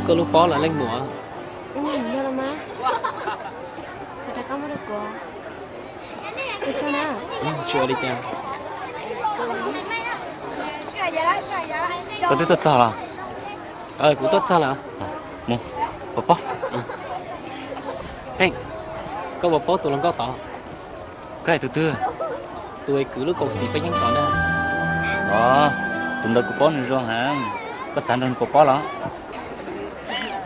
Koj lub pob los leej muam. Yog los mas. Tsis ua li cas. Koj twb tuaj txog los? Kuv tuaj txog lawm. Mus, pov pob. Pheej, koj pov pob tus hluas nkauj tod. Koj hais tus twg? Tus kwv lub kaus xim peb yeeb tod na. Os, tus ntawd kuv paub nws zoo heev. Koj xav nrog nws pov pob los?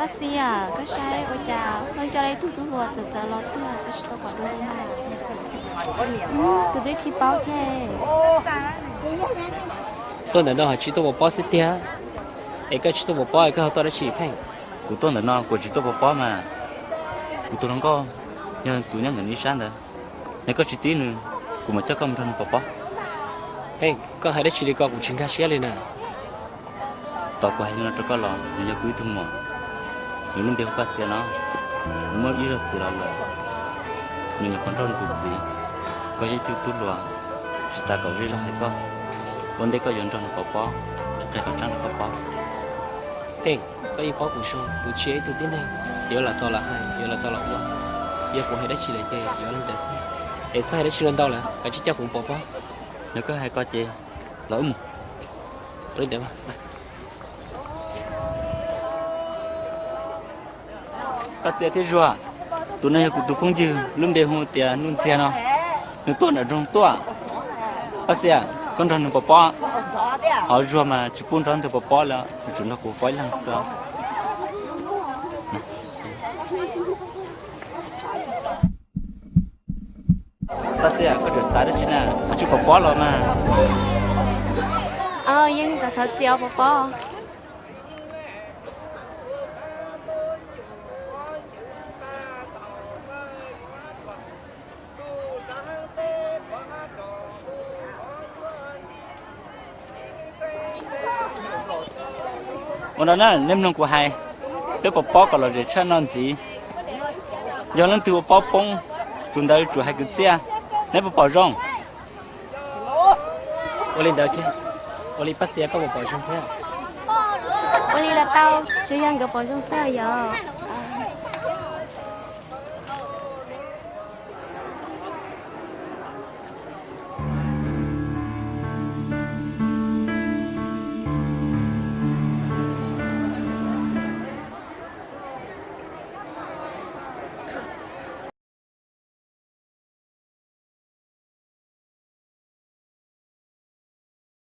Paj Xia, koj saib ua cas pheej coj ib tug tub hluas txawv txawv los tuag, koj tsis tau pom dua li na. Kuv twb tsis paub thiab. Tuaj ntawm no ho tsis tuaj pov pob xwb tiag, es koj tsis tuaj pov pob es koj ho tuaj dab tsi Pheej? Kuv tuaj ntawm no kuv tsis tuaj pov pob mas. Kuv tus hluas nkauj yog tus nyob ntawm nws ib sab ntawd. Yog koj tsis tib nws, kuv mam coj koj mus nrog nws pov pob. Pheej, koj hais dab tsi li ko kuv tsis nkag siab li na. Tom kuv hais li no rau koj los nws yog kuv ib tug muam. Nws lub npe hu Paj Xia no. Nws muaj ib zaug txiv los lawm, nws nyuam qhuav nrauj nws tus txiv. Koj yog ib tug tub hluas, tsis xav kom zej zog hais koj. Ua ntej koj yuav nrog nws pov pob, qhia qhov tseeb rau koj paub. Pheej, koj yeej paub kuv zoo, kuv tsis yog ib tug tib neeg yuav lam tau lam hais, yuav lam tau lam ua. Yog kuv hais dab tsi lawm ces yuav leej ntawd xwb. Es txhob hais dab tsi los ntau lawm, kav tsij coj kuv mus pov pob. Yog koj hais ko ces los wb mus. Paj Xia thiab Zuag, tus no yog kuv tus phooj ywg lub npe hu tias Nuj Ntxiag no, nws tuaj nram nroog tuaj. Paj Xia, koj nrog nws pov pob. Ho Zuag mas tsis pub nrog nws pov pob li, nws tsuas nrog kuv pov ib leeg xwb. Paj Xia, koj tseem xav dab tsi na, koj tsis pov pob los mas. Yeej xav thov txim os pov pob. Ua no na, nej mloog kuv hais, peb pov pob kom lom zem tshaj no ntxiv. Yog leej twg ua pob poob, tus ntawd tsum hais kwv txhiaj. Neb puas pom zoo? Ua li ntawd thiab, ua li Paj Xia koj puas pom zoo thiab? Ua li los tau, tsuas yog nkawd pom zoo xwb yog.